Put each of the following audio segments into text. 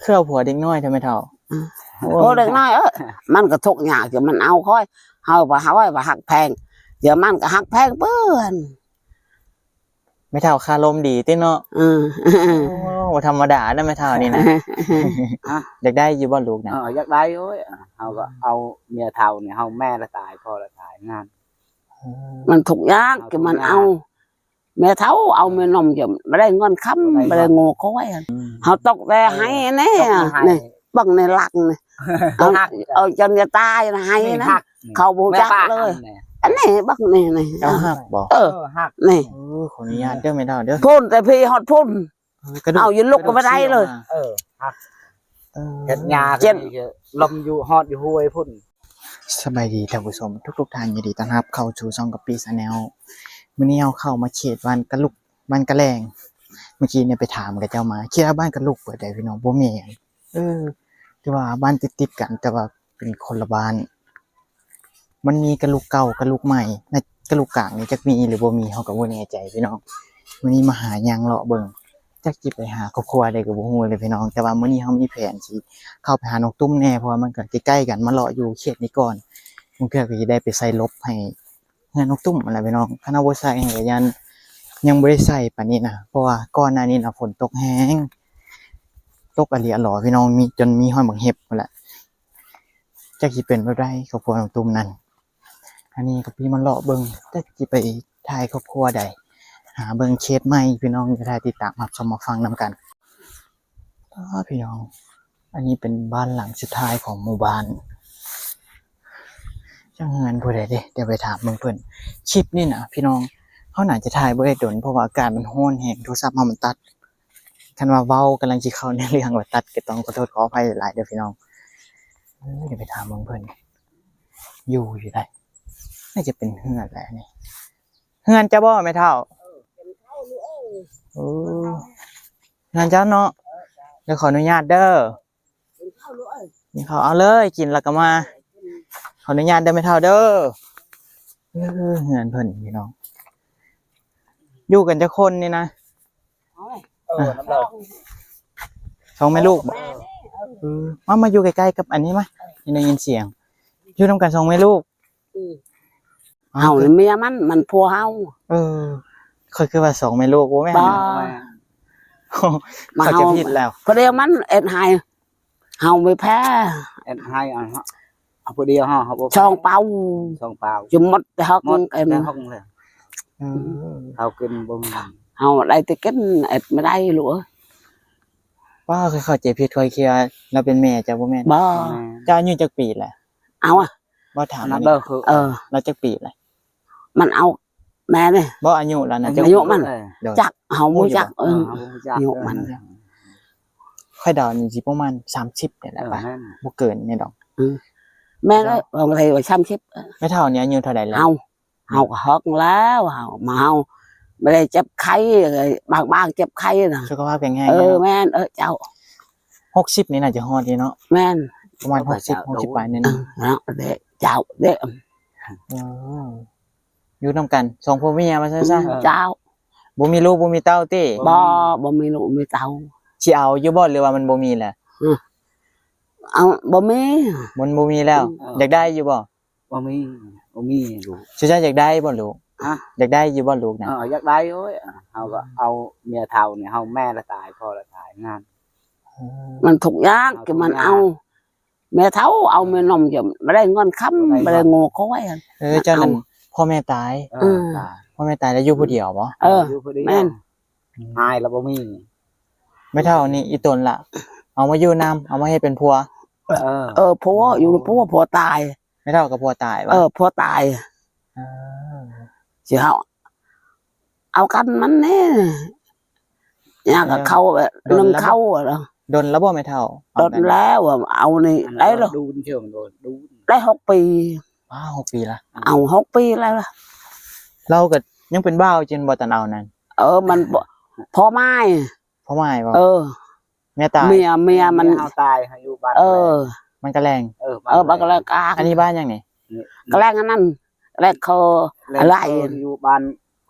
ຄືເອົາຜົວເດັກນ້ອຍແທ້ແມ່ເຖົ້າ? ອືມ ໂອ້ ໂອ້ ເດັກນ້ອຍ ເອີ ມັນກໍທຸກຍາກຢູ່ ມັນເອົາຂ້ອຍ ເຮົາວ່າ ເຮົາວ່າຮັກແພງ ດຽວມັນກໍຮັກແພງເພິ່ນ. ແມ່ເຖົ້າຄາລົມດີຕິເນາະ. ອືມ ໂອ້ ບໍ່ທຳມະດາເນາະແມ່ເຖົ້ານີ້ນະ. ຮະ? ຢາກໄດ້ຢູ່ບໍ່ລູກນະ? ເອີ ຢາກໄດ້. ໂອ້ຍ ເຮົາກໍເອົາເມຍເຖົ້ານີ້ ເຮົາແມ່ລະຕາຍ ພໍ່ລະຕາຍ ງານ ເອີ ມັນທຸກຍາກ ເຮົາທຸກຍາກ ມັນເອົາ ແມ່ເຖົ້າເອົາແມ່ນົມ ຈະບໍ່ໄດ້ເງິນຄຳ ບໍ່ໄດ້ ບໍ່ໄດ້ງົວຄວາຍ. ອືມ ເຮົາຕົກແຕ່ໄຮ່ແນ່ ຕົກແຕ່ໄຮ່ ນີ້ ເບິ່ງໃນຫຼັກນີ້ ເອົາ ເອົາຈົນຈະຕາຍນະ ໄຮ່ ນີ້ ນະ ຮັກ ນີ້ ເຂົາບໍ່ຮູ້ຈັກເລີຍ. ອັນນີ້ເບິ່ງນີ້ ນີ້ ເຈົ້າຮັກບໍ່? ເອີ ເອີ ຮັກ ນີ້ ເອີ ຂໍອະນຸຍາດເດີແມ່ເຖົ້າເດີ ພຸ້ນແຕ່ພີ້ຮອດພຸ້ນ ເອີ ກະດູກ ເອົາຢູ່ລຸກກໍບໍ່ໄດ້ເລີຍ. ເອີ ຮັກ ເອີ ເຮັດຫຍ້າ ເຈັບ ລົມຢູ່ ຮອດຢູ່ຫ້ວຍພຸ້ນ. ສະບາຍດີທ່ານຜູ້ຊົມທຸກໆທ່ານ ຍິນດີຕ້ອນຮັບເຂົ້າສູ່ຊ່ອງກະປິ Channel. ມື້ນີ້ເຮົາເຂົ້າມາເຂດບ້ານກະລຸກ ບ້ານກະແລງ ເມື່ອກີ້ນີ້ໄປຖາມເຂົາເຈົ້າມາ ຄິດວ່າບ້ານກະລຸກເບິດໃດ໋ພີ່ນ້ອງ ບໍ່ແມ່ນ. ເອີ ແຕ່ວ່າບ້ານຕິດໆກັນ ແຕ່ວ່າເປັນຄົນລະບ້ານ. ມັນມີກະລຸກເກົ່າ ກະລຸກໃໝ່ ໃນກະລຸກກາງນີ້ຈັກມີຫຼືບໍ່ມີ ເຮົາກໍບໍ່ແນ່ໃຈພີ່ນ້ອງ. ມື້ນີ້ມາຫາຍ່າງເລາະເບິ່ງ ຈັກຊິໄປຫາຄອບຄົວໃດກໍບໍ່ຮູ້ເລີຍພີ່ນ້ອງ. ແຕ່ວ່າມື້ນີ້ເຮົາມີແຜນຊິເຂົ້າໄປຫານ້ອງຕຸ້ມແດ່ ເພາະວ່າມັນກໍໃກ້ໆກັນ ມາເລາະຢູ່ເຂດນີ້ກ່ອນ ບາງເທື່ອກໍຊິໄດ້ໄປໃສ່ຫຼົບໃຫ້ເຮືອນນ້ອງຕຸ້ມຫັ້ນແຫຼະພີ່ນ້ອງ. ຄັນເຮົາບໍ່ໃສ່ໃຫ້ກໍຢ້ານ ຍັງບໍ່ໄດ້ໃສ່ປານນີ້ນະ ເພາະວ່າກ່ອນໜ້ານີ້ນະຝົນຕົກແຮງ ຕົກອີ່ຫຼີອີ່ຫຼໍພີ່ນ້ອງ ມີ ຈົນມີຮອດບັກເຫັບພຸ້ນແຫຼະ. ຈັກຊິເປັນແບບໃດຄອບຄົວນ້ອງຕຸ້ມນັ້ນ. ອັນນີ້ກໍພີ່ມາເລາະເບິ່ງ ຈັກຊິໄປຖ່າຍຄອບຄົວໃດ ຫາເບິ່ງເຂດໃໝ່ພີ່ນ້ອງ ຢ່າຖ້າຕິດຕາມຮັບຊົມມາຟັງນຳກັນ. ອ້າ ພີ່ນ້ອງ ອັນນີ້ເປັນບ້ານຫຼັງສຸດທ້າຍຂອງໝູ່ບ້ານ. ຈັກເຮືອນຜູ້ໃດເດ ດຽວໄປຖາມເບິ່ງເພິ່ນ. ຄລິບນີ້ນະພີ່ນ້ອງ ເຮົາໜ້າຈະຖ່າຍບໍ່ໄດ້ດົນ ເພາະວ່າອາກາດມັນຮ້ອນແຮງ ໂທລະສັບເຮົາມັນຕັດ. ຄັນວ່າເວົ້າກຳລັງຊິເຂົ້າໃນເລື່ອງວ່າຕັດ ກໍຕ້ອງຂໍໂທດຂໍອະໄພຫຼາຍໆເດີພີ່ນ້ອງ. ເອີ ດຽວໄປຖາມເບິ່ງເພິ່ນ ຢູ່ຢູ່ໃດ໋ ໜ້າຈະເປັນເຮືອນແຫຼະນີ້. ເຮືອນເຈົ້າບໍ່ແມ່ເຖົ້າ? ເອີ ເຮືອນເຈົ້າເນາະ. ດຽວຂໍອະນຸຍາດເດີ ກິນເຂົ້າ ເອົາເລີຍ ກິນແລ້ວກໍມາ. ຂໍອະນຸຍາດເດີແມ່ເຖົ້າເດີ. ເອີ ເຮືອນເພິ່ນພີ່ນ້ອງ ຢູ່ກັນຈັກຄົນນີ້ນະ? ເອີ ນຳລາວ ສອງແມ່ລູກບໍ່? ເອີ ມາ ມາຢູ່ໃກ້ໆກັບອັນນີ້ມາ ໄດ້ຍິນສຽງ ຢູ່ນຳກັນສອງແມ່ລູກ. ເຮົານີ້ເມຍມັນ ມັນຜົວເຮົາ. ເອີ ຂ້ອຍຄິດວ່າສອງແມ່ລູກ ບໍ່ແມ່ນ ມາ ເຂົ້າໃຈຜິດແລ້ວ. ຜູ້ດຽວມັນເຮັດໃຫ້ ເຮົາມີແພ້ ເຮັດໃຫ້ ເອົາຜູ້ດຽວເຮົາ ເຮົາບໍ່ ສອງເປົາ ສອງເປົາ ຈະໝົດແຕ່ເຮົາກິນ ໝົດແຕ່ເຮົາກິນແລ້ວ. ເອີ ເຮົາກິນບໍ່ມີ ເຮົາໄດ້ແຕ່ກິນ ເຮັດບໍ່ໄດ້ລູກເອີຍ. ວ່າຂ້ອຍເຂົ້າໃຈຜິດ ຂ້ອຍຄິດວ່າລາວເປັນແມ່ເຈົ້າ ບໍ່ແມ່ນ? ບໍ່ ເຈົ້າອາຍຸຈັກປີແລ້ວ? ເອົາ ບໍ່ຖາມ ເອີ ລາວຈັກປີແລ້ວ? ມັນເອົາ ແມ່ນີ້ ບໍ່ ອາຍຸລາວນະ ອາຍຸມັນ ຈັກ ເຮົາບໍ່ຈັກ. ເອີ ອາຍຸມັນ ຂ້ອຍເດົານີ້ຊິປະມານສາມສິບນີ້ແຫຼະ ບໍ່ເກີນນີ້ດອກ. ແມ່ນ ເອີ ສາມສິບ. ແມ່ເຖົ້ານີ້ອາຍຸເທົ່າໃດແລ້ວ? ເຮົາ ເຮົາກໍຮອກແລ້ວ ເຮົາ ມາເຮົາບໍ່ໄດ້ເຈັບໄຂ້ ບາງໆເຈັບໄຂ້ນະ ສຸຂະພາບແຂງແຮງ. ເອີ ແມ່ນ ເອີ ເຈົ້າ ຫົກສິບນີ້ໜ້າຈະຮອດຢູ່ເນາະ. ແມ່ນ ປະມານຫົກສິບ ຫົກສິບປາຍນີ້ເນາະ. ເອີ ເຈົ້າເດ້ ເອີ ຢູ່ນຳກັນສອງຜົວເມຍວ່າຊັ້ນຊະ. ເຈົ້າ ບໍ່ມີລູກບໍ່ມີເຕົ້າຕິ? ບໍ່ ບໍ່ມີລູກມີເຕົ້າ. ຊິເອົາຢູ່ບໍ່ ຫຼືວ່າມັນບໍ່ມີແລ້ວ? ເອົາ ບໍ່ມີ ມັນບໍ່ມີແລ້ວ. ຢາກໄດ້ຢູ່ບໍ່? ບໍ່ມີ ບໍ່ມີລູກ. ເຈົ້າຢາກໄດ້ບໍ່ລູກ? ຮະ? ຢາກໄດ້ຢູ່ບໍ່ລູກນະ? ເອີ ຢາກໄດ້. ໂອ້ຍ ເຮົາກໍເອົາເມຍເຖົ້ານີ້ ເຮົາແມ່ລະຕາຍ ພໍ່ລະຕາຍ ງານ ມັນທຸກຍາກ ມັນເອົາ ແມ່ເຖົ້າເອົາແມ່ນົມ ຈະບໍ່ໄດ້ເງິນຄຳ ບໍ່ໄດ້ງົວຄວາຍ. ເອີ ເຈົ້ານັ້ນ ພໍ່ແມ່ຕາຍ. ເອີ ພໍ່ແມ່ຕາຍແລ້ວຢູ່ຜູ້ດຽວບໍ່? ເອີ ຢູ່ຜູ້ດຽວ ແມ່ນ ຫາຍແລ້ວບໍ່ມີ. ແມ່ເຖົ້ານີ້ອີ່ຕົນລະ ເອົາມາຢູ່ນຳ ເອົາມາເຮັດເປັນຜົວ. ເອີ ເອີ ຜົວ ຢູ່ນຳຜົວ ຜົວຕາຍ. ແມ່ເຖົ້າກັບຜົວຕາຍຫວາ? ເອີ ຜົວຕາຍ. ເອີ ຊິເຮົາ ເອົາກັນມັນແນ່ ຍາກກັບເຂົາ ໜຶ່ງເຂົາ. ດົນແລ້ວບໍ່ແມ່ເຖົ້າ? ດົນແລ້ວ ເອົານີ້ໄດ້ລະ ໄດ້ຫົກປີ. ວ້າ ຫົກປີລະ. ເອົາຫົກປີແລ້ວລະ. ລາວກໍຍັງເປັນບ່າວຢູ່ບໍ່ຕອນເອົານັ້ນ? ເອີ ມັນພໍ່ໝ້າຍ ພໍ່ໝ້າຍບໍ່? ເອີ ເມຍຕາຍ ເມຍ ເມຍມັນ ເຮົາຕາຍ ເຮົາຢູ່ບ້ານ ເອີ ມັນກະແລງ ເອີ ເອີ ບ້ານກະແລງກາງ. ອັນນີ້ບ້ານຫຍັງນີ້? ກະແລງອັນນັ້ນ ແລງເຂົາອາໄລ ຢູ່ບ້ານ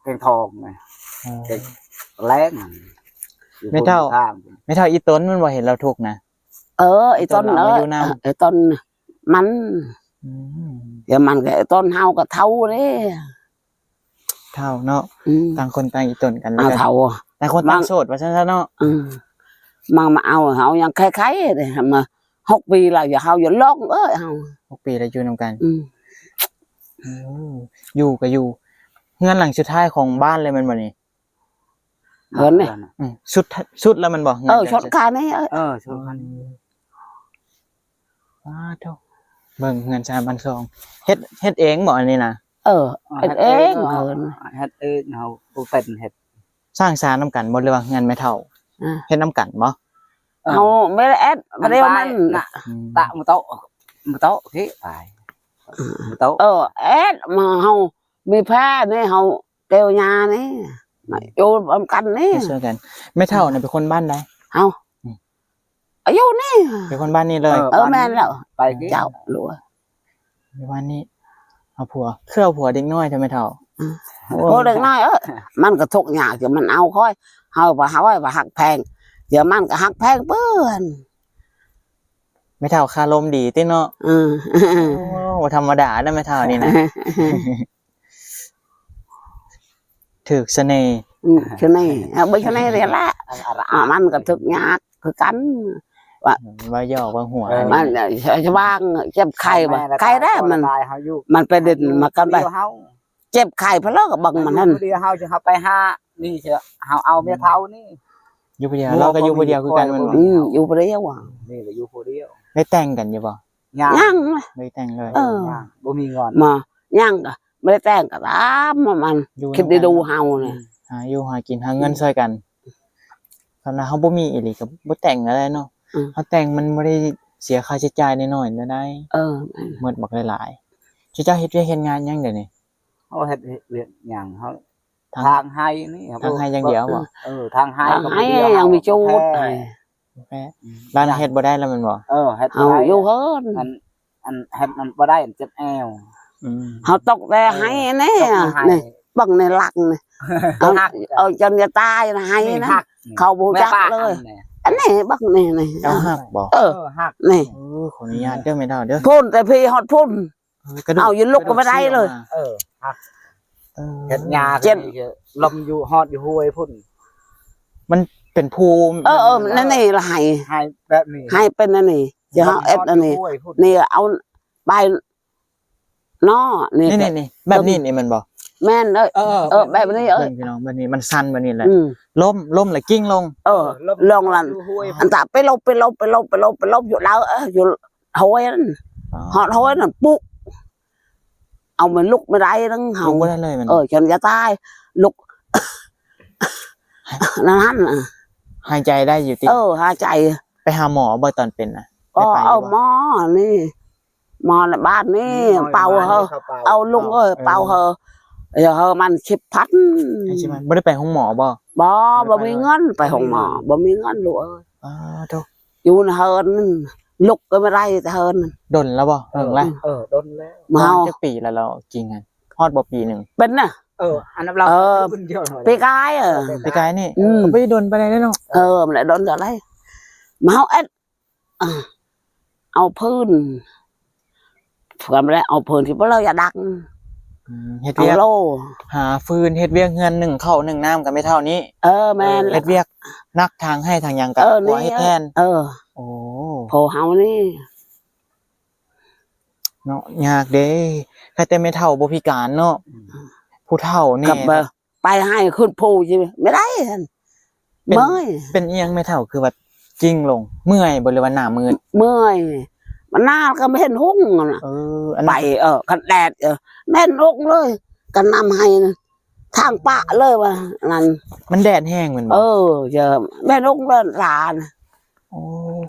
ແກງທອງນະ. ເອີ ກະແລງ ແມ່ເຖົ້າ ແມ່ເຖົ້າອີ່ຕົນມັນບໍ່ເຫັນລາວທຸກນະ. ເອີ ໄອ້ຕົ້ນ ເອີ ໄອ້ຕົ້ນມັນ ອືມ ດຽວມັນກໍ ໄອ້ຕົ້ນເຮົາກໍເຖົ້າເດ້ ເຖົ້າເນາະ ອືມ ຕ່າງຄົນຕ່າງອີຕົນກັນ ເອົາ ແລ້ວກໍເຖົ້າ ຕ່າງຄົນຕ່າງໂສດວ່າຊັ້ນຊະເນາະ ອືມ ມັນມາເອົາເຮົາຍັງໄຄໆເດ້ ມາຫົກປີແລ້ວ ຢ່າເຮົາຢ່າລອງເອີຍ ເຮົາຫົກປີແລ້ວຢູ່ນຳກັນ ອືມ ໂອ້ ຢູ່ກໍຢູ່ ເຮືອນຫຼັງສຸດທ້າຍຂອງບ້ານເລີຍແມ່ນບໍ່ນີ້? ເຮືອນນີ້ ອືມ ສຸດ ສຸດແລ້ວແມ່ນບໍ່? ເອີ ສຸດຄານີ້ ເອີ ສຸດຄານີ້ ອືມ ວ້າໂທ້ ເບິ່ງເຮືອນຊານບ້ານຊ່ອງ ເຮັດ ເຮັດເອງບໍ່ອັນນີ້ນະ? ເອີ ເຮັດເອງ ເອີ ເຮັດເອງ ເຮົາບໍ່ເປັນເຮັດ ສ້າງຊານນຳກັນບໍ່ ຫຼືວ່າເຮືອນແມ່ເຖົ້າ ອືມ ເຮັດນຳກັນບໍ່? ເຮົາບໍ່ໄດ້ແອັດ ບໍ່ໄດ້ມັນ ຕະ ອືມ ມື້ໂຕະ ມື້ໂຕະ ເອີ ມື້ໂຕະ ເອີ ແອັດ ມາເຮົາ ມີແພ້ນີ້ ເຮົາແກ້ວຍານີ້ ມາຢູ່ນຳກັນນີ້ ມາຊ່ວຍກັນ ແມ່ເຖົ້ານີ້ເປັນຄົນບ້ານໃດ? ເຮົາ ອືມ ອາຍຸນີ້ ເປັນຄົນບ້ານນີ້ເລີຍ ເອີ ແມ່ນແລ້ວ ໄປເຈົ້າຫຼວງ ຢູ່ບ້ານນີ້ ເອົາຜົວ ຄືເອົາຜົວເດັກນ້ອຍແທ້ແມ່ເຖົ້າ ອືມ ໂອ້ ເດັກນ້ອຍ ເອີ ມັນກໍທຸກຍາກ ມັນເອົາຂ້ອຍ ເຮົາບໍ່ ເຮົາບໍ່ຮັກແພງ ດຽວມັນກໍຮັກແພງເພິ່ນ ແມ່ເຖົ້າຄາລົມດີຕິເນາະ ອືມ ໂອ້ ບໍ່ທຳມະດາເນາະແມ່ເຖົ້ານີ້ນະ ຖືກສະເໜ່ ອືມ ສະເໜ່ ເອົາ ບໍ່ສະເໜ່ເລີຍລະ ມັນກໍທຸກຍາກຄືກັນ ວ່າ ວ່າຢອກວ່າຫົວ ມັນສະຫວ່າງ ເຈັບໄຂ້ບໍ່ ໄຂ້ໄດ້ ມັນ ມັນໄປຫຼິ້ນມາກັນໄປ ເຈັບໄຂ້ເພິ່ນລະກໍເບິ່ງມັນຫັ້ນ ດຽວເຮົາຈະເຮົາໄປຫານີ້ ເຮົາເອົາແມ່ເຖົ້ານີ້ ຢູ່ຜູ້ດຽວ ເຮົາກໍຢູ່ຜູ້ດຽວຄືກັນແມ່ນບໍ່? ອືມ ຢູ່ຜູ້ດຽວ ນີ້ລະຢູ່ຜູ້ດຽວ ໄດ້ແຕ່ງກັນຢູ່ບໍ່? ຍັງ ຍັງ ບໍ່ໄດ້ແຕ່ງເລີຍ ເອີ ຍັງ ບໍ່ມີເງິນ ມາ ຍັງ ບໍ່ໄດ້ແຕ່ງກໍຕາມມັນ ຄິດໄດ້ດູເຮົານີ້ ຫາຢູ່ຫາກິນ ຫາເງິນຊ່ອຍກັນ ຄັນວ່າເຮົາບໍ່ມີອີ່ຫຼີກໍບໍ່ແຕ່ງກໍໄດ້ເນາະ ອືມ ເຮົາແຕ່ງມັນບໍ່ໄດ້ເສຍຄ່າໃຊ້ຈ່າຍນ້ອຍໆ ໄດ້ ເອີ ແມ່ນ ໝົດບັກຫຼາຍໆ ເຈົ້າເຮັດວຽກເຮັດງານຫຍັງດຽວນີ້? ເຮົາເຮັດວຽກຫຍັງ ເຮົາ ທາງ ທາງໄຮ່ນີ້ ທາງໄຮ່ຢ່າງດຽວບໍ່? ເອີ ທາງໄຮ່ກໍບໍ່ໄດ້ ຍັງມີຈູດ ແພ ອືມ ບ້ານເຮັດບໍ່ໄດ້ແລ້ວແມ່ນບໍ່? ເອີ ເຮັດບໍ່ໄດ້ ເຮົາຢູ່ເຮືອນ ອັນ ອັນເຮັດມັນບໍ່ໄດ້ ເຈັບແອວ ອືມ ເຮົາຕົກແຕ່ໄຮ່ນີ້ ຕົກໄຮ່ ນີ້ ເບິ່ງໃນຫຼັກນີ້ ເອົາ ເອົາຈົນຈະຕາຍນະໄຮ່ນະ ເຂົາບໍ່ຮູ້ຈັກເລີຍ ອັນນີ້ເບິ່ງນີ້ ນີ້ ເຈົ້າຮັກບໍ່? ເອີ ເອີ ຮັກ ນີ້ ເອີ ຂໍອະນຸຍາດເດີແມ່ເຖົ້າເດີ ພຸ້ນແຕ່ພີ້ຮອດພຸ້ນ ເອີ ກະດູກ ເອົາຢູ່ລຸກກໍບໍ່ໄດ້ເລີຍ ເອີ ເຮັດຫຍ້າ ເຈັບ ລົມຢູ່ຮອດຢູ່ຫ້ວຍພຸ້ນ ມັນເປັນພູ ເອີ ເອີ ນັ້ນນີ້ລະໄຮ່ ໄຮ່ແບບນີ້ ໄຮ່ເປັນອັນນີ້ ຈະເຮົາເອັດອັນນີ້ ນີ້ເອົາປາຍເນາະ ນີ້ ນີ້ ແບບນີ້ນີ້ແມ່ນບໍ່? ແມ່ນເອີຍ ເອີ ເອີ ແບບນີ້ເອີຍ ເບິ່ງພີ່ນ້ອງ ແບບນີ້ມັນຊັນແບບນີ້ແຫຼະ ອືມ ລົ້ມ ລົ້ມແລ້ວກິ້ງລົງ ເອີ ລົງລະ ອັນຕາໄປລົບ ໄປລົບ ໄປລົບ ໄປລົບ ໄປລົບຢູ່ລາວ ເອີ ຢູ່ ໂຫຍນັ້ນ ອໍ ຮອດໂຫຍນັ້ນປຸກ ເອົາມັນລຸກບໍ່ໄດ້ນຳເຮົາ ລຸກບໍ່ໄດ້ເລີຍແມ່ນ ເອີ ຈົນຈະຕາຍ ລຸກ ນັ້ນ ຫາຍໃຈໄດ້ຢູ່ຕິ? ເອີ ຫາຍໃຈ ໄປຫາໝໍບໍ່ຕອນເປັນນະ? ກໍເອົາໝໍນີ້ ໝໍໃນບ້ານນີ້ ເປົ່າໃຫ້ ເປົ່າລຸງເອີຍ ເປົ່າໃຫ້ ເອີ ໃຫ້ມັນສິບພັນ ໃຫ້ສິບພັນ ບໍ່ໄດ້ໄປໂຮງໝໍບໍ່? ບໍ່ ບໍ່ມີເງິນໄປໂຮງໝໍ ບໍ່ມີເງິນລູກເອີຍ ອໍ ໂທ້ ຢູ່ໃນເຮືອນ ລຸກກໍບໍ່ໄດ້ແຕ່ເຮືອນ ດົນແລ້ວບໍ່? ເຫິງແລ້ວ ເອີ ດົນແລ້ວ ປະມານຈັກປີແລ້ວ ລາວກິ້ງຫັ້ນ ຮອດບໍ່ປີໜຶ່ງ? ເປັນນະ ເອີ ອັນນັ້ນລາວ ເອີ ປີກາຍ ເອີ ເອີ ປີກາຍນີ້ ອືມ ກໍບໍ່ໄດ້ດົນປານໃດເນາະ ເອີ ມັນໄດ້ດົນເທົ່າໃດ ມາເຮົາເອັດ ອ່າ ເອົາພື້ນ ເພື່ອມແລ້ວເອົາພື້ນທີ່ບໍ່ເລີຍຢາກດັກ ອືມ ເຮັດວຽກ ເອົາໂລ ຫາຟືນ ເຮັດວຽກເຮືອນ ໜຶ້ງເຂົ້າໜຶ້ງນ້ຳກັບແມ່ເຖົ້ານີ້ ເອີ ແມ່ນ ເຮັດວຽກໜັກ ຖາງໄຮ່ຖາງຫຍັງກໍ ເອີ ຜົວເຮັດແທນ ເອີ ໂອ້ ພໍ່ເຮົານີ້ ເນາະ ຍາກເດ້ ໃຄແຕ່ແມ່ເຖົ້າບໍ່ພິການເນາະ ອືມ ຜູ້ເຖົ້ານີ້ ໄປໃຫ້ຂຶ້ນພູຊິບໍ່ໄດ້ຫັ້ນ ເມື່ອຍ ເປັນອີ່ຫຍັງແມ່ເຖົ້າຄືວ່າກິ້ງລົງ ເມື່ອຍບໍ່ ຫຼືວ່າໜ້າມືດ? ເມື່ອຍ ມັນໜາວກໍບໍ່ເຫັນຮຸ່ງຫັ້ນນະ ເອີ ອັນນັ້ນ ໄປ ເອີ ຄັນແດດ ເອີ ແມ່ນລົງເລີຍ ກັນນຳໃຫ້ທາງປະເລີຍວ່ານັ້ນ ມັນແດດແຮງແມ່ນບໍ່? ເອີ ເຈົ້າ ແມ່ນລົງເລີຍຫຼານ ໂອ້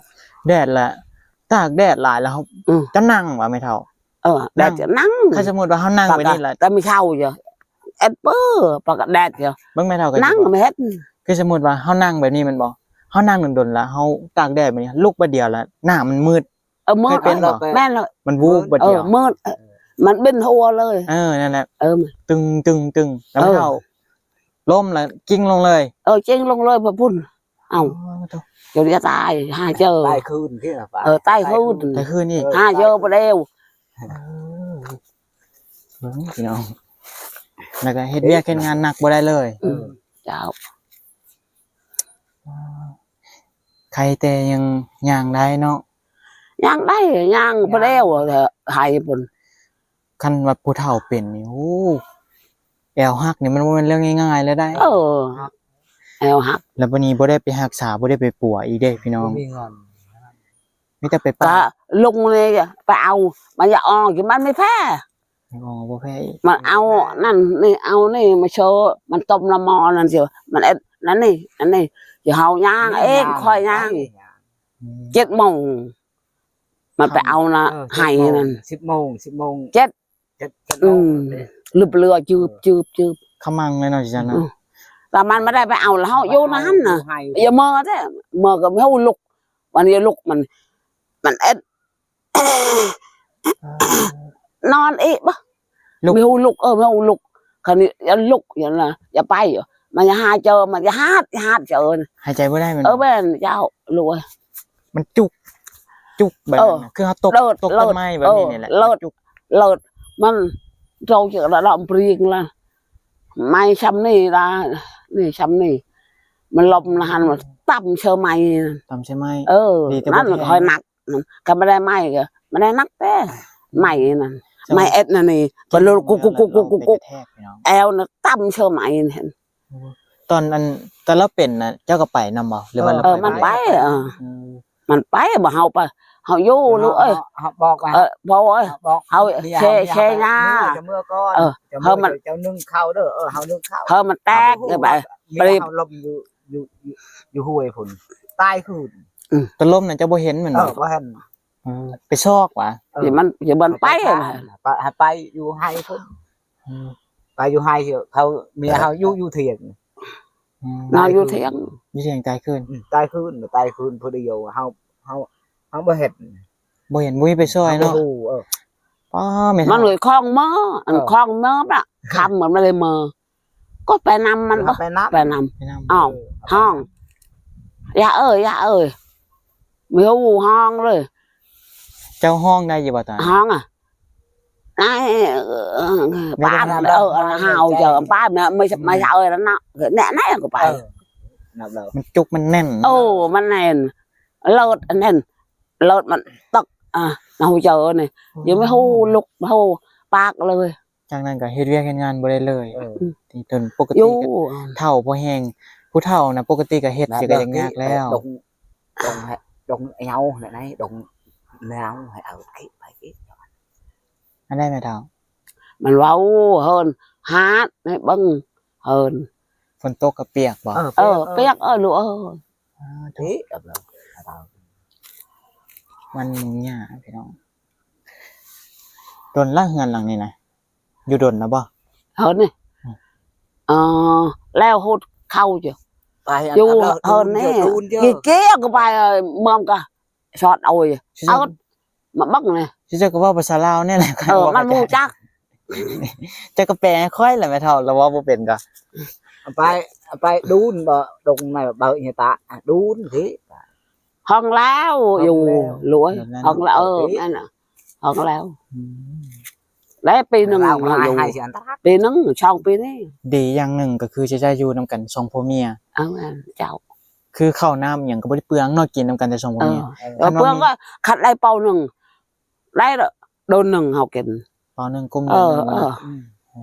ແດດລະ ຕາກແດດຫຼາຍແລ້ວ ອືມ ຈະນັ່ງຫວາແມ່ເຖົ້າ? ເອີ ແດດຈະນັ່ງ ຄັນສົມມຸດວ່າເຮົານັ່ງໄປນີ້ລະ ແຕ່ມີເຊົາຢູ່ ແອດເປີ ປາກະແດດຢູ່ ເບິ່ງແມ່ເຖົ້າກໍ ນັ່ງກໍບໍ່ເຮັດ ຄືສົມມຸດວ່າເຮົານັ່ງແບບນີ້ແມ່ນບໍ່ ເຮົານັ່ງດົນໆລະ ເຮົາຕາກແດດແບບນີ້ ລຸກບາດດຽວລະໜ້າມັນມືດ ເອີ ມືດ ເຄີຍເປັນບໍ່? ແມ່ນລະ ມັນວູບບາດດຽວ ເອີ ມືດ ມັນເປັນຫົວເລີຍ ເອີ ນັ້ນແຫຼະ ເອີ ຕຶງໆໆ ແລ້ວ ເອີ ແມ່ເຖົ້າລົ້ມລະກິ້ງລົງເລີຍ ເອີ ກິ້ງລົງເລີຍພຸ້ນ ເອົ້າ ອໍ ໂທ້ ຈົນຈະຕາຍ ຫາເຈີ ຕາຍຄືນ ເອີ ຕາຍຄືນ ຕາຍຄືນອີກ ຫາເຈີບໍ່ແລ້ວ ເອີ ເບິ່ງພີ່ນ້ອງ ແລ້ວກໍເຮັດວຽກເຮັດງານໜັກບໍ່ໄດ້ເລີຍ ເອີ ເຈົ້າ ໄຄແຕ່ຍັງຍ່າງໄດ້ເນາະ ຍ່າງໄດ້ ຍ່າງບໍ່ແລ້ວ ໄຄພຸ້ນ ຄັນວ່າຜູ້ເຖົ້າເປັນນີ້ ໂອ້ ແອວຫັກນີ້ມັນບໍ່ແມ່ນເລື່ອງງ່າຍໆເລີຍໄດ໋ ເອີ ແອວຫັກ ແລ້ວບັດນີ້ບໍ່ໄດ້ໄປຮັກສາ ບໍ່ໄດ້ໄປປົວອີກເດ້ພີ່ນ້ອງ ບໍ່ມີເງິນ ມີແຕ່ໄປປະ ກະລຸງນີ້ໄປເອົາ ມັນຢາກອອກຢູ່ ມັນມີແພ້ ອອກບໍ່ແພ້ອີກ ມັນເອົານັ້ນນີ້ ເອົານີ້ມາໂຊ ມັນຕົ້ມນ້ຳໝໍ້ນັ້ນຊິ ມັນເຮັດນັ້ນນີ້ ອັນນີ້ ຊິເຮົາຍ່າງເອງ ຂ້ອຍຍ່າງ ອືມ ເຈັດໂມງ ມັນໄປເອົານະ ເອີ ໄຮ່ນັ້ນ ສິບໂມງ ສິບໂມງ ເຈັດ ເຈັດ ເຈັດໂມງ ອືມ ລຶບເລືອຈືບໆໆ ຂະມັງເລີຍເນາະ ຊິຊັ້ນນະ ອືມ ແຕ່ມັນບໍ່ໄດ້ໄປເອົາ ແລ້ວເຮົາຢູ່ໃນຫັ້ນນະ ຢູ່ເມືອແທ້ ເມືອກໍບໍ່ຮູ້ລຸກ ວັນນີ້ລຸກ ມັນ ມັນເອັດ ນອນອີກບໍ່ ລຸກ ມີຮູ້ລຸກ ເອີ ມີຮູ້ລຸກ ຄັນນີ້ຢ່າລຸກ ຢ່ານະ ຢ່າໄປ ມັນຢ່າຫາເຈີ ມັນຢ່າຫາດ ຢ່າຫາດເຈີ ຫາຍໃຈບໍ່ໄດ້ແມ່ນ ເອີ ແມ່ນເຈົ້າ ລູກເອີຍ ມັນຈຸກ ຈຸກແບບນັ້ນນະ ເອີ ຄືເຮົາຕົກ ເລີດ ຕົກ ເລີດ ຕົ້ນໄມ້ແບບນີ້ນີ້ແຫຼະ ເລີດ ມັນຈຸກ ເລີດ ມັນໂຕເຈີລະດອມປຣີງລະ ໄມ້ຊ່ຳນີ້ລະ ນີ້ຊ່ຳນີ້ ມັນລົ້ມລະຫັ້ນ ມັນຕຳເຊີໄມ້ ຕຳເຊີໄມ້ ເອີ ນັ້ນກໍຄ່ອຍໜັກ ມັນກໍບໍ່ໄດ້ໄມ້ ກໍບໍ່ໄດ້ໜັກແທ້ ໄມ້ນັ້ນ ໄມ້ເອັດນັ້ນນີ້ ມັນລຸກກຸກໆໆໆ ແອວນະຕຳເຊີໄມ້ຫັ້ນ ຕອນອັນ ຕອນລາວເປັນນະ ເຈົ້າກໍໄປນຳບໍ່ ຫຼືວ່າ ເອີ ມັນໄປ ເອີ ມັນໄປ ບໍ່ ເຮົາໄປ ເຮົາຢູ່ ລູກເອີຍ ເຮົາບອກວ່າ ເອີ ພໍ່ເອີຍ ເຮົາແຊ່ ແຊ່ຍາ ເອີ ເຮົາມັນ ເຈົ້າໜຶ້ງເຂົ້າເດີ ເອີ ເຮົາໜຶ້ງເຂົ້າ ເຮົາມັນແຕກ ເອີ ໄປ ເຮົາລົມຢູ່ ຢູ່ ຢູ່ ຢູ່ຫ້ວຍພຸ້ນ ຕາຍຄືນ ອືມ ຕະລົມນະເຈົ້າບໍ່ເຫັນແມ່ນບໍ່ ເອີ ບໍ່ເຫັນ ເອີ ໄປຊອກຫວາ ເອີ ມັນ ມັນໄປ ໃຫ້ໄປຢູ່ໄຮ່ພຸ້ນ ອືມ ໄປຢູ່ໄຮ່ ເຂົາ ເມຍເຮົາຢູ່ ຢູ່ຖຽງ ອືມ ນອນຢູ່ຖຽງ ຢູ່ຖຽງຕາຍຄືນ ອືມ ຕາຍຄືນ ຕາຍຄືນຜູ້ດຽວ ເຮົາ ເຮົາ ເຮົາບໍ່ເຫັນ ບໍ່ເຫັນ ບໍ່ມີໄປຊ່ອຍເນາະ ເຮົາບໍ່ຮູ້ ເອີ ປ້າ ແມ່ນ ມັນເລີຍຄ່ອງເມີ ອັນ ເອີ ຄ່ອງເມີນະ ຄ່ຳມັນບໍ່ໄດ້ເມີ ກໍໄປນຳມັນ ເອີ ບໍ່ ໄປນຳ ໄປນຳ ໄປນຳ ອ້າວ ເອີ ຮ້ອງ ຢ່າເອີຍ ຢ່າເອີຍ ມີຮູ້ຮ້ອງເລີຍ ເຈົ້າຮ້ອງໄດ້ຢູ່ບໍ່ຕອນ ຮ້ອງອະ ນາຍ ເອີ ປາ ເອີ ເຮົາເຈົ້າປາ ແມ່ ແມ່ເອີຍນັ້ນເນາະ ແນ່ ແນ່ກໍໄປ ເອີ ມັນຈຸກມັນແໜ້ນ ໂອ້ ມັນແໜ້ນ ເລີດອັນແໜ້ນ ເລີດມັນຕົກ ອ່າ ເຮົາເຈົ້ານີ້ ຍັງບໍ່ຮູ້ລຸກບໍ່ຮູ້ປາກເລີຍ ຈັ່ງນັ້ນກໍເຮັດວຽກເຮັດງານບໍ່ໄດ້ເລີຍ ເອີ ທີ່ຕົນປົກກະຕິກໍເຖົ້າພໍແຮງ ຜູ້ເຖົ້ານະປົກກະຕິກໍເຮັດ ແບບ ກໍຍາກແລ້ວ ດອງ ດອງເຫຍົາໃນ ດອງເຫຍົາໃຫ້ເອົາກິນໄປກິນ ອັນໃດແມ່ເຖົ້າ ມັນເວົ້າເຮີນ ຫາດໃຫ້ເບິ່ງເຮີນ ຝົນຕົກກໍປຽກບໍ່ ເອີ ເອີ ປຽກ ເອີ ລູກເອີຍ ອ່າ ເອີ ມັນຫຍຸ້ງຍາກພີ່ນ້ອງ ດົນລະເຮືອນຫຼັງນີ້ນະ ຢູ່ດົນລະບໍ່ ເຮີນນີ້ ອືມ ເອີ ແລ້ວຫົດເຂົ້າຢູ່ ຢູ່ເຮີນນີ້ ເກຍກໍໄປເມືອງກະຊອດເອົາ ເອົາມາເບິ່ງນີ້ ເຈົ້າກໍເວົ້າພາສາລາວນີ້ແຫຼະ ເອີ ມັນບໍ່ຮູ້ຈັກ ເຈົ້າກໍແປໃຫ້ຂ້ອຍລະແມ່ເຖົ້າ ລະເວົ້າບໍ່ເປັນກໍ ໄປ ໄປດູນບໍ່ ດົງໃນເບົາຍະຕະ ດູນຊິ ຫ້ອງລາວຢູ່ ຫ້ອງລາວ ເອີ ແມ່ນນະ ຫ້ອງລາວ ເອີ ແມ່ນນະ ຫ້ອງລາວ ອືມ ແລະປີໜຶ່ງ ລາວກໍໃຫ້ ໃຫ້ຊິອັນຕະລາດ ປີໜຶ່ງ ສອງປີນີ້ ດີຢ່າງໜຶ່ງກໍຄືເຈົ້າຢູ່ນຳກັນສອງຜົວເມຍ ເອີ ແມ່ນເຈົ້າ ຄືເຂົ້ານ້ຳອີ່ຫຍັງກໍບໍ່ໄດ້ເປືອງເນາະ ກິນນຳກັນແຕ່ສອງຜົວເມຍ ເອີ ຄັນວ່າເປືອງກໍຄັນໄດ້ເປົາໜຶ່ງ ໄດ້ໂດນໜຶ່ງເຮົາກິນ ເປົາໜຶ່ງກຸ້ມ ເອີ ເດືອນໜຶ່ງ ເອີ ເນາະ ໂອ້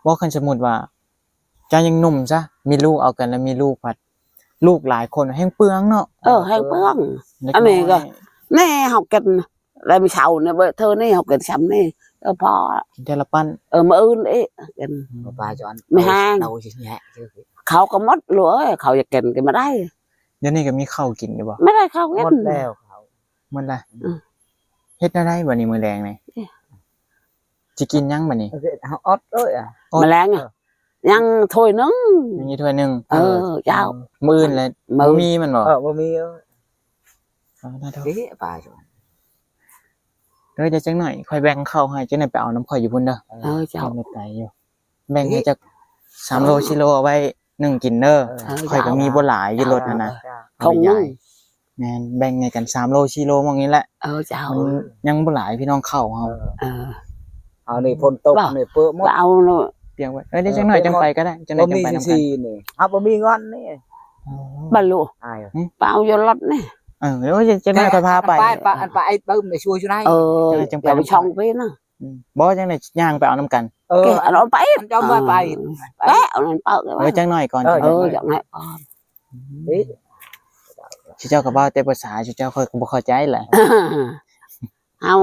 ບໍ່ ຄັນສົມມຸດວ່າເຈົ້າຍັງໜຸ່ມຊະ ມີລູກເອົາກັນແລ້ວມີລູກພັດ ລູກຫຼາຍຄົນແຮ່ງເປືອງເນາະ ເອີ ແຮ່ງເປືອງ ເດັກນ້ອຍ ອັນນີ້ກໍແນ່ເຮົາກິນ ແລ້ວມື້ເຊົ້ານີ້ ເບີເທີນີ້ເຮົາກິນຊ່ຳນີ້ ເອີ ພໍກິນເທື່ອລະປັ້ນ ເອີ ມື້ອື່ນອີກກິນ ອືມ ປາຈອນ ມີແຮງ ເຂົາກໍໝົດລູກເອີຍ ເຂົາຢາກກິນກໍບໍ່ໄດ້ ດຽວນີ້ກໍມີເຂົ້າກິນຢູ່ບໍ່ ບໍ່ໄດ້ເຂົ້າກິນ ໝົດແລ້ວເຂົ້າ ໝົດລະ ອືມ ເຮັດແນວໃດບັດນີ້ມື້ແລງນີ້ ຊິກິນຫຍັງບັດນີ້ ເຮົາອອດເອີຍ ອອດ ມື້ແລງ ເອີ ຍັງຖ້ວຍໜຶ່ງ ຍັງອີກຖ້ວຍໜຶ່ງ ເອີ ເຈົ້າ ມື້ອື່ນແລ້ວ ມື້ ບໍ່ມີແມ່ນບໍ່ ເອີ ບໍ່ມີ ເອີ ເອີ ເອີ ເດີ ຈັກໜ້ອຍຂ້ອຍແບ່ງເຂົ້າໃຫ້ ຈັກໜ້ອຍໄປເອົານຳຂ້ອຍຢູ່ພຸ້ນເດີ ເອີ ເຈົ້າ ໄກຢູ່ ແບ່ງໃຫ້ຈັກສາມໂລສີ່ໂລ ເອົາໄວ້ໜຶ້ງກິນເດີ ເອີ ຂ້ອຍກໍມີບໍ່ຫຼາຍຢູ່ລົດຫັ້ນນະ ເອີ ເອົາໄປຢາຍ ຖົງໜຶ່ງ ແມ່ນ ແບ່ງໃຫ້ກັນສາມໂລ ສີ່ໂລ ໝ່ອງນີ້ແຫຼະ ເອີ ເຈົ້າ ມັນຍັງບໍ່ຫຼາຍພີ່ນ້ອງເຂົ້າເຮົາ ເອີ ເອີ ເຮົານີ້ຝົນຕົກນີ້ເປິະໝົດ ເອົາເນາະ ປຽກໄວ້ ເອີ ເດີ ຈັ່ງໜ້ອຍຈັ່ງໄປກໍໄດ້ ຈັ່ງໜ້ອຍຈັ່ງໄປນຳກັນ ເຮົາບໍ່ມີເງິນນີ້ ບັນລຸ ໄປເອົາຢູ່ລົດນີ້ ເອີ ເດີ ຈັ່ງໜ້ອຍຄ່ອຍພາໄປ ໄປ ໄປ ໄປເບິ່ງໃນຊ່ວຍຢູ່ໃນ ເອີ ຈັ່ງໄປນຳກັນ ບໍ່ ຈັ່ງໃດຍ່າງໄປເອົານຳກັນ ເອີ ອັນເອົາໄປ ເຈົ້າເມືອໄປ ແປະເອົານັ້ນເປີກ ເອີ ຈັ່ງໜ້ອຍກ່ອນ ເອີ ຈັ່ງໜ້ອຍກ່ອນ ຊິເຈົ້າກໍເວົ້າແຕ່ພາສາຊິເຈົ້າ ຂ້ອຍກໍບໍ່ເຂົ້າໃຈແຫຼະ ເຮົາ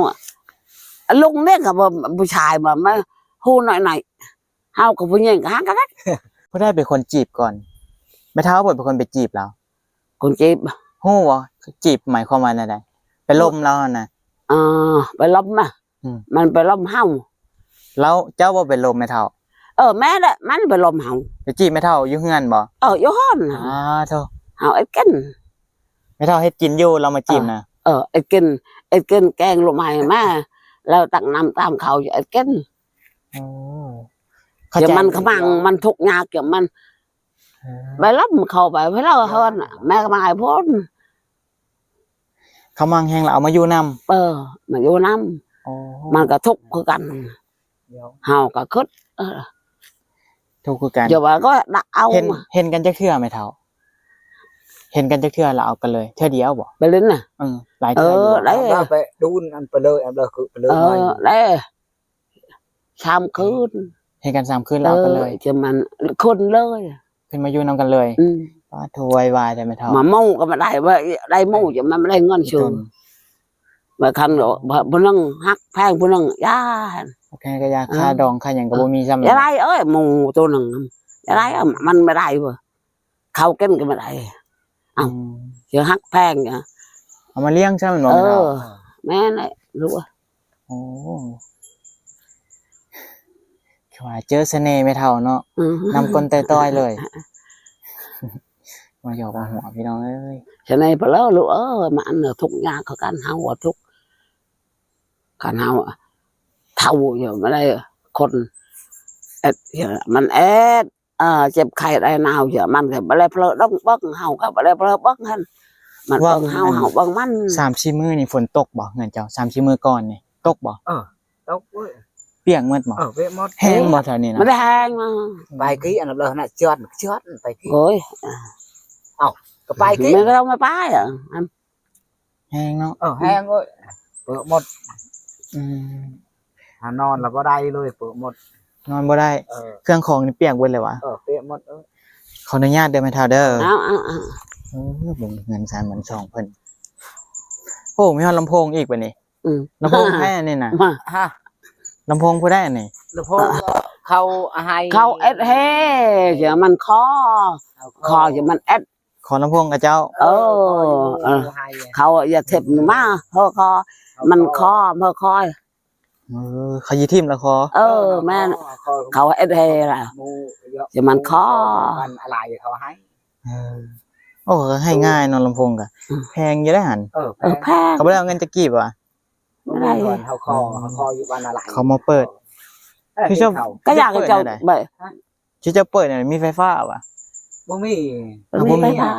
ລຸງເດ້ກໍບໍ່ ຜູ້ຊາຍມາ ມາຮູ້ໜ້ອຍໆ ເຮົາກັບຜູ້ຍິງກໍຫາກັນ ຜູ້ໃດເປັນຄົນຈີບກ່ອນ ແມ່ເຖົ້າບໍ່ເປັນຄົນໄປຈີບລາວ ຄົນຈີບ ຮູ້ບໍ່ ຈີບໝາຍຄວາມວ່າແນວໃດ ໄປລົມລາວຫັ້ນນະ ເອີ ໄປລົມນະ ມັນໄປລົມເຮົາ ລາວ ເຈົ້າບໍ່ໄປລົມແມ່ເຖົ້າ ເອີ ແມ່ນແຫຼະ ມັນໄປລົມເຮົາ ໄປຈີບແມ່ເຖົ້າຢູ່ເຮືອນບໍ່ ເອີ ຢູ່ເຮືອນ ອາ ໂທ້ ເຮົາເອັດກິນ ແມ່ເຖົ້າເຮັດກິນຢູ່ ລາວມາຈີບນະ ເອີ ເອັດກິນ ເອັດກິນແກງລູກໄມ້ມາ ແລ້ວຕັກນ້ຳຕາມເຂົາຢູ່ເອັດກິນ ໂອ້ ເຂົ້າໃຈ ມັນຂະມັງ ມັນທຸກຍາກ ມັນ ເອີ ໄປລັບເຂົ້າໄປ ໄປເລົ່າເຮືອນ ແມ່ຂະມັງໃຫ້ພຸ້ນ ຂະມັງແຮງລະເອົາມາຢູ່ນຳ ເອີ ມາຢູ່ນຳ ໂອ້ ມັນກໍທຸກຄືກັນ ເຮົາກໍຄຶດ ເອີ ທຸກຄືກັນ ຢ່າວ່າກໍເອົາ ເຫັນ ເຫັນກັນຈັກເທື່ອແມ່ເຖົ້າ ເຫັນກັນຈັກເທື່ອລະເອົາກັນເລີຍ ເທື່ອດຽວບໍ່ ໄປຫຼິ້ນນະ ເອີ ຫຼາຍເທື່ອຢູ່ບໍ່ ເອີ ໄດ້ ໄປດູນ ອັນໄປເລີຍ ອັນເລີຍຄືໄປເລີຍ ເອີ ໄດ້ ສາມຄືນ ເຮັດກັນສາມຄືນແລ້ວເອົາກັນເລີຍ ເອີ ຈະມັນ ຂຶ້ນເລີຍ ຂຶ້ນມາຢູ່ນຳກັນເລີຍ ອືມ ປາດໂທ້ ໄວວາຍແທ້ແມ່ເຖົ້າ ມາໝູ່ກໍບໍ່ໄດ້ ວ່າໄດ້ໝູ່ຈະມັນບໍ່ໄດ້ເງິນຊື່ ວ່າຄັນຜູ້ໜຶ່ງຮັກແພງຜູ້ໜຶ່ງ ຢ່າ ຮັກແພງກໍຢ່າ ຄ່າດອງຄ່າຫຍັງກໍບໍ່ມີຊ້ຳ ຢ່າໄດ້ເອີຍ ໝູ່ໂຕໜຶ່ງ ຢ່າໄດ້ ມັນບໍ່ໄດ້ເວີຍ ເຂົ້າກິນກໍບໍ່ໄດ້ ເອົ້າ ຊິຮັກແພງ ເອົາມາລ້ຽງຊະແມ່ນບໍ່ ເອີ ແມ່ນແຫຼະລູກ ໂອ້ ຄືວ່າເຈີສະເໜ່ແມ່ເຖົ້າເນາະ ນຳກົ້ນຕ່ອຍໆເລີຍ ມາຢອກມາຫົວພີ່ນ້ອງເອີຍ ສະເໜ່ໄປແລ້ວລູກເອີຍ ມາອັນທຸກຍາກຄືກັນ ເຮົາທຸກ ຄັນເຮົາເຖົ້າຢູ່ ບໍ່ໄດ້ຄົນເອັດ ມັນເອັດ ເອີ ເຈັບໄຂ້ໄດ້ໜາວເຍອະ ມັນກໍບໍ່ໄດ້ເພີເບິ່ງ ເຮົາກໍບໍ່ໄດ້ເພີເບິ່ງຫັ້ນ ມັນເບິ່ງເຮົາ ເຮົາເບິ່ງມັນ ສາມສີ່ມື້ນີ້ຝົນຕົກບໍ່ເຮືອນເຈົ້າ ສາມສີ່ມື້ກ່ອນນີ້ຕົກບໍ່ ເອີ ຕົກເວີຍ ປຽກໝົດບໍ່ ເອີ ປຽກໝົດ ແຮງບໍ່ແຖວນີ້ນະ ມັນແຮງ ໄປກີ້ອັນນັ້ນເລີຍນະ ຈອດ ຈອດໄປກີ້ ໂອ້ຍ ເອົ້າ ກໍໄປກີ້ ມັນກໍຕ້ອງມາໄປ ແຮງເນາະ ເອີ ແຮງເວີຍ ເປີະໝົດ ອືມ ຫານອນລະບໍ່ໄດ້ເລີຍ ເປີະໝົດ ນອນບໍ່ໄດ້ ເອີ ເຄື່ອງຂອງນີ້ປຽກເບິດເລີຍຫວາ ເອີ ປຽກໝົດ ເອີ ຂໍອະນຸຍາດເດີແມ່ເຖົ້າເດີ ເອົາ ເອົາ ເອົາ ເອີ ເບິ່ງເຮືອນຊານບ້ານຊ່ອງເພິ່ນ ໂອ້ ມີຮອດລຳໂພງອີກບາດນີ້ ອືມ ລຳໂພງໃຜອັນນີ້ນະ ຮະ ລຳໂພງຜູ້ໃດອັນນີ້ ລຳໂພງເຂົາໃຫ້ ເຂົາເອັດແຮ ຢ່າມັນຂໍ ຂໍ ຢ່າມັນເອັດ ຂໍລຳໂພງຂະເຈົ້າ ເອີ ເອີ ເຂົາຢ່າເທັບມາ ເຮີຂໍ ມັນຂໍ ເຮີຂໍ ເອີ ເຂົາຊິຖິ້ມລະຂໍ ເອີ ແມ່ນ ເຂົາເຮັດໃຫ້ລະ ຊິມັນຂໍ ເອີ ໂອ້ ເຂົາໃຫ້ງ່າຍເນາະ ລຳໂພງກະ ອືມ ແພງຢູ່ເດ້ຫັ້ນ ເອີ ແພງ ເຂົາບໍ່ໄດ້ເອົາເງິນຈັກກີບຫວາ ບໍ່ໄດ້ ເຂົາຂໍ ເຂົາຂໍຢູ່ບ້ານນາລາຍ ເຂົາມາເປີດ ເອີ ຄືເຈົ້າ ກໍຢາກໃຫ້ເຈົ້າ ທີ່ເຈົ້າເປີດນີ້ມີໄຟຟ້າຫວາ ບໍ່ມີ ບໍ່ມີໄຟຟ້າ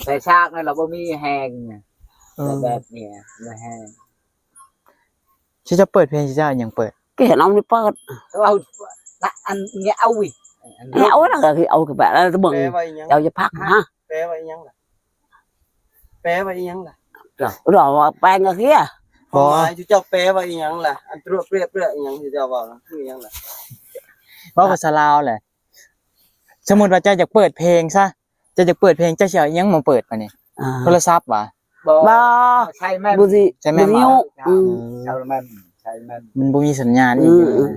ໄຟຊາກນັ້ນລະບໍ່ມີແຮງ ເອີ ແບບນີ້ບໍ່ແຮງ ທີ່ເຈົ້າເປີດເພງ ທີ່ເຈົ້າຫຍັງເປີດ ກໍເຫັນເອົານີ້ເປີດ ເອົາ ອັນນີ້ເອົາອີກ ເອົາລະກໍເອົາກໍແບບເບິ່ງ ເຈົ້າຈະພັກ ຮະ ແປວ່າອີ່ຫຍັງລະ ແປວ່າອີ່ຫຍັງລະ ລະວ່າແປງກະເຄຍ ຄວາມໝາຍທີ່ເຈົ້າແປວ່າອີ່ຫຍັງລະ ອັນຕຣວດເປຣດເປຣດອີ່ຫຍັງທີ່ເຈົ້າເວົ້ານະ ຄືອີ່ຫຍັງລະ ເວົ້າພາສາລາວແຫຼະ ສົມມຸດວ່າເຈົ້າຢາກເປີດເພງຊະ ເຈົ້າຢາກເປີດເພງ ເຈົ້າຊິເອົາອີ່ຫຍັງມາເປີດບາດນີ້ ອ່າ ໂທລະສັບຫວາ ບໍ່ ບໍ່ ໃຊ້ແມ່ນ ບໍ່ຊິ ໃຊ້ແມ່ນບໍ່ ວິທຍຸ ອືມ ໃຊ້ແມ່ນ ໃຊ້ແມ່ນ ມັນບໍ່ມີສັນຍານອີ່ຫຍັງ ອືມ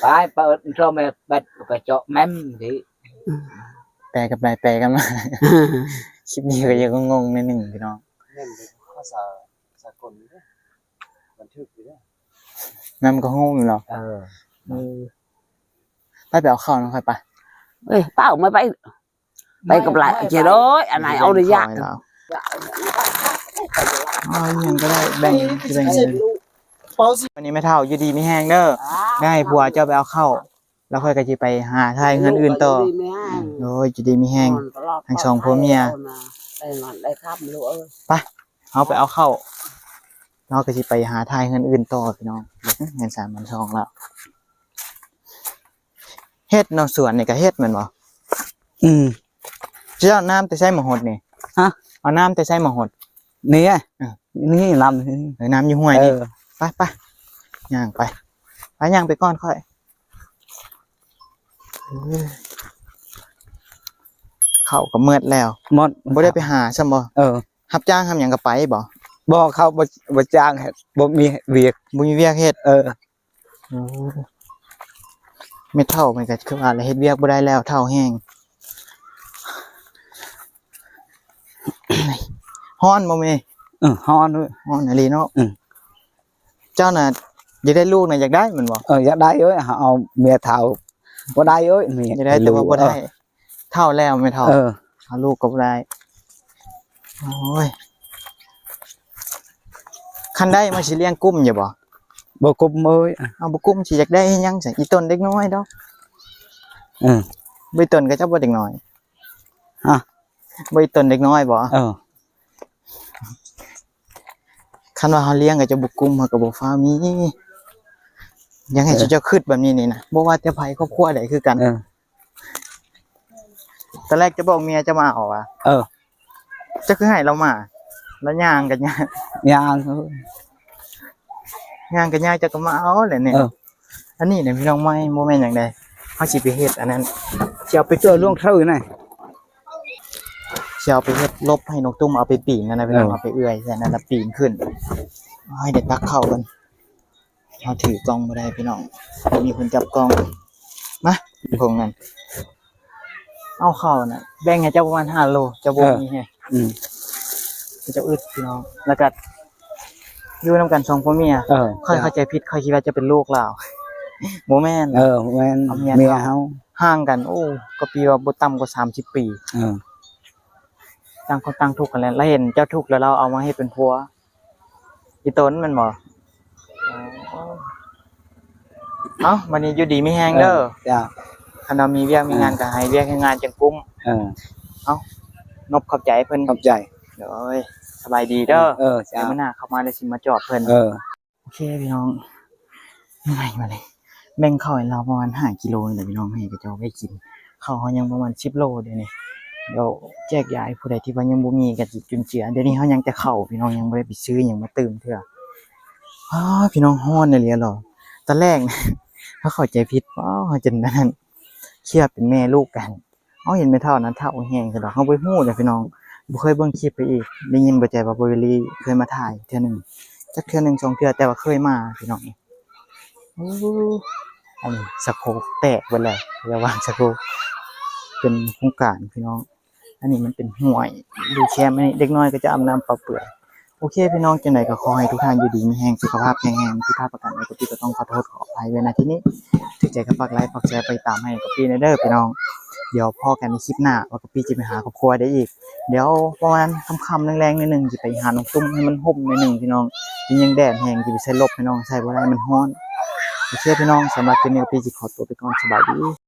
ໄປເປີດໂທແມ່ແບັດກໍໄປເຈາະແມ່ມຕິ ແປກັນໄປແປກັນມາ ຄລິບນີ້ກໍຍັງງົງໆໜ້ອຍໜຶ່ງພີ່ນ້ອງ ແມ່ນເປັນພາສາສາກົນເດ້ ບັນທຶກຢູ່ເດ້ ແມ່ມກໍຮູ້ຢູ່ເນາະ ເອີ ເອີ ໄປ ໄປເອົາເຂົ້ານຳຂ້ອຍໄປ ເອີຍ ເອົາມາໄປ ໄປກັບຫຼາຍ ເຈົ້າເອີຍ ອັນໃດເອົາໄດ້ຍາກ ເອົາຫຍັງກໍໄດ້ ແບ່ງ ຊິແບ່ງ ວັນນີ້ແມ່ເຖົ້າຢູ່ດີມີແຮງເດີ ໄດ້ຜົວເຈົ້າໄປເອົາເຂົ້າ ແລ້ວຂ້ອຍກໍຊິໄປຫາຖ່າຍເຮືອນອື່ນຕໍ່. ໂອ້ຍ ຢູ່ດີມີແຮງ ທັງສອງຜົວເມຍ. ໄດ້ເງິນໄດ້ຄຳລູກເອີຍ. ໄປ ເຮົາໄປເອົາເຂົ້າ ເຮົາກໍຊິໄປຫາຖ່າຍເຮືອນອື່ນຕໍ່ພີ່ນ້ອງ. ເຮືອນສາມພັນສອງແລ້ວ. ເຮັດເນາະ ສວນນີ້ກໍເຮັດແມ່ນບໍ່? ອືມ. ເຈົ້າເອົານ້ຳແຕ່ໃສມາຫົດນີ້? ຮະ? ເອົານ້ຳແຕ່ໃສມາຫົດ? ນີ້ ເອີ ນີ້ນ້ຳ ເອີ ນ້ຳຢູ່ຫ້ວຍນີ້. ເອີ ໄປໆ ຍ່າງໄປ ໄປຍ່າງໄປກ່ອນຂ້ອຍ. ເອີ ເຂົ້າກໍໝົດແລ້ວ. ໝົດ. ບໍ່ໄດ້ໄປຫາຊ້ຳບໍ່? ເອີ ຮັບຈ້າງຮັບຫຍັງກໍໄປບໍ່? ບໍ່ ເຂົາບໍ່ ບໍ່ຈ້າງ ບໍ່ມີວຽກ ບໍ່ມີວຽກເຮັດ. ເອີ ໂອ້ ແມ່ເຖົ້າມັນກໍຄືວ່າລະ ເຮັດວຽກບໍ່ໄດ້ແລ້ວ ເຖົ້າແຮງ. ຮ້ອນບໍ່ແມ່? ເອີ ຮ້ອນເວີ້ຍ. ຮ້ອນອີ່ຫຼີເນາະ. ເອີ ເຈົ້ານະຢາກໄດ້ລູກນະ ຢາກໄດ້ແມ່ນບໍ່? ເອີ ຢາກໄດ້ເອີຍ ເຮົາເອົາເມຍເຖົ້າບໍ່ໄດ້ເອີຍ. ເມຍຢາກໄດ້ແຕ່ວ່າບໍ່ໄດ້. ເອີ ເຖົ້າແລ້ວແມ່ເຖົ້າ. ເອີ ເອົາລູກກໍບໍ່ໄດ້. ໂອ້ຍ ຄັນໄດ້ມາຊິລ້ຽງກຸ້ມຢູ່ບໍ່? ບໍ່ກຸ້ມເອີຍ. ເອົາ ບໍ່ກຸ້ມຊິຢາກໄດ້ເຮັດຫຍັງຊັ້ນ? ອີ່ຕົນເດັກນ້ອຍດອກ. ເອີ ບໍ່ອີ່ຕົນກໍເຈົ້າບໍ່ເດັກນ້ອຍ. ຮະ? ບໍ່ອີ່ຕົນເດັກນ້ອຍບໍ່? ເອີ ຄັນວ່າເຮົາລ້ຽງກໍຈະບໍ່ກຸ້ມ ເຮົາກໍບໍ່ຟ້າວມີ. ຢາກໃຫ້ ເອີ ເຈົ້າຄິດແບບນີ້ນີ້ນະ ບໍ່ວ່າແຕ່ໃຜ ຄອບຄົວໃດຄືກັນ. ເອີ ຕອນແລກຈະບອກເມຍຈະມາເອົາຫວາ? ເອີ ເຈົ້າຄືໃຫ້ລາວມາ? ລາວຍ່າງກໍຍ່າງ ຍ່າງ ເອີ ຍ່າງກໍຍ່າງ ເຈົ້າກໍມາເອົາແຫຼະນີ້. ເອີ ອັນນີ້ນະພີ່ນ້ອງ ໄມ້ບໍ່ແມ່ນຫຍັງໃດ ເຮົາຊິໄປເຮັດອັນນັ້ນ ຊິເອົາໄປ ເອີ ລວງເທີນະ ຊິເອົາໄປເຮັດລົບໃຫ້ນົກຕຸ້ມເອົາໄປປີນນັ້ນນະພີ່ນ້ອງ. ເອີ ເອົາໄປເອື້ອຍໃສ່ນັ້ນລະປີນຂຶ້ນ. ໂອ້ຍ ໄດ້ຕັກເຂົ້າກ່ອນ. ເຮົາຖືກ້ອງບໍ່ໄດ້ພີ່ນ້ອງ ມີຄົນຈັບກ້ອງ. ມາ ເບິ່ງນັ້ນ ເອົາເຂົ້ານະ ແບ່ງໃຫ້ເຈົ້າປະມານຫ້າໂລ ເຈົ້າບໍ່ມີແຮງ. ເອີ ອືມ ເຈົ້າອຶດພີ່ນ້ອງ ແລ້ວກໍຢູ່ນຳກັນສອງຜົວເມຍ. ເອີ ຂ້ອຍເຂົ້າໃຈຜິດ ຂ້ອຍຄິດວ່າເຈົ້າເປັນລູກລາວ. ບໍ່ແມ່ນ. ເອີ ບໍ່ແມ່ນ ເອົາເມຍ ເມຍເຮົາ ເຮົາ ຫ່າງກັນ ໂອ້ ກໍປີວ່າບໍ່ຕ່ຳກວ່າສາມສິບປີ. ເອີ ຕ່າງຄົນຕ່າງທຸກກັນແຫຼະ ລາວເຫັນເຈົ້າທຸກແລ້ວລາວເອົາມາເຮັດເປັນຜົວ. ອີ່ຕົນແມ່ນບໍ່? ເອົ້າ ບັດນີ້ຢູ່ດີມີແຮງເດີ. ເອີ ເຈົ້າ ຄັນວ່າມີວຽກມີງານ ເອີ ກໍໃຫ້ວຽກໃຫ້ງານຈົນກຸ້ມ. ເອີ ເອົ້າ ນົບຂອບໃຈເພິ່ນ. ຂອບໃຈ. ໂດຍ ສະບາຍດີເດີ. ເອີ ເຈົ້າ ມື້ໜ້າເຂົ້າມາແລ້ວຊິມາຈອບເພິ່ນ. ເອີ ໂອເຄພີ່ນ້ອງ ເມື່ອຍມາເລີຍ. ແບ່ງເຂົ້າໃຫ້ລາວປະມານຫ້າກິໂລນີ້ແຫຼະພີ່ນ້ອງ ໃຫ້ເຂົາເຈົ້າໄວ້ກິນ. ເຂົ້າເຮົາຍັງປະມານສິບໂລດຽວນີ້. ດຽວແຈກຢາຍຜູ້ໃດທີ່ວ່າຍັງບໍ່ມີກໍຊິຈຸນເຈືອ. ດຽວນີ້ເຮົາຍັງແຕ່ເຂົ້າພີ່ນ້ອງ ຍັງບໍ່ໄດ້ໄປຊື້ຫຍັງມາຕື່ມເທື່ອ. ອ້າ ພີ່ນ້ອງ ຮ້ອນອີ່ຫຼີເນາະ. ຕອນແລກນະ ເຮົາເຂົ້າໃຈຜິດ ວ້າ ເຮົາຈົນອັນນັ້ນ ຄິດວ່າເປັນແມ່ລູກກັນ. ເຮົາເຫັນແມ່ເຖົ້ານັ້ນເຖົ້າແຮງຊັ້ນດອກ ເຮົາບໍ່ຮູ້ເດ້ພີ່ນ້ອງ ບໍ່ເຄີຍເບິ່ງຄລິບເພິ່ນອີກ. ໄດ້ຍິນບໍ່ແຈວ່າບໍ່ເວລີເຄີຍມາຖ່າຍເທື່ອໜຶ່ງ ຈັກເທື່ອໜຶ່ງສອງເທື່ອ ແຕ່ວ່າເຄີຍມາພີ່ນ້ອງ. ໂອ້ ອັນນີ້ສະໂຄກແຕກເບິດແລ້ວ ຢ່າວ່າສະໂຄກ ເປັນໂຄງການພີ່ນ້ອງ. ອັນນີ້ມັນເປັນຫ້ວຍ ຢູ່ແຄມອັນນີ້ ເດັກນ້ອຍກໍຈະອາບນ້ຳປະເປືອຍ. ໂອເຄພີ່ນ້ອງ ຈັ່ງໃດກໍຂໍໃຫ້ທຸກທ່ານຢູ່ດີມີແຮງ ສຸຂະພາບແຂງແຮງ. ຜິດພາດປະການໃດກໍຜິດ ກໍຕ້ອງຂໍໂທດຂໍອະໄພໄວ້ ນະ ທີ່ນີ້. ຖືກໃຈກໍຝາກໄລຄ໌ ຝາກແຊຣ໌ ຝາກຕິດຕາມໃຫ້ກັບປີ້ແດ່ເດີພີ່ນ້ອງ. ດຽວພໍ້ກັນໃນຄລິບໜ້າ ວ່າກັບປີ້ຈະໄປຫາຄອບຄົວໃດອີກ. ດຽວປະມານຄ່ຳໆ ແລງໆ ໜ້ອຍໜຶ່ງ ຊິໄປຫານ້ອງຕຸ້ມໃຫ້ມັນຮົ່ມໜ້ອຍໜຶ່ງພີ່ນ້ອງ. ຍິ່ງແດດແຮງ ຊິໄປໃສ່ຫຼົບພີ່ນ້ອງ ໃສ່ບໍ່ໄດ້ ມັນຮ້ອນ. ໂອເຄພີ່ນ້ອງ ສຳລັບຄລິບນີ້ກັບປີ້ຊິຂໍຕົວໄປກ່ອນ ສະບາຍດີ.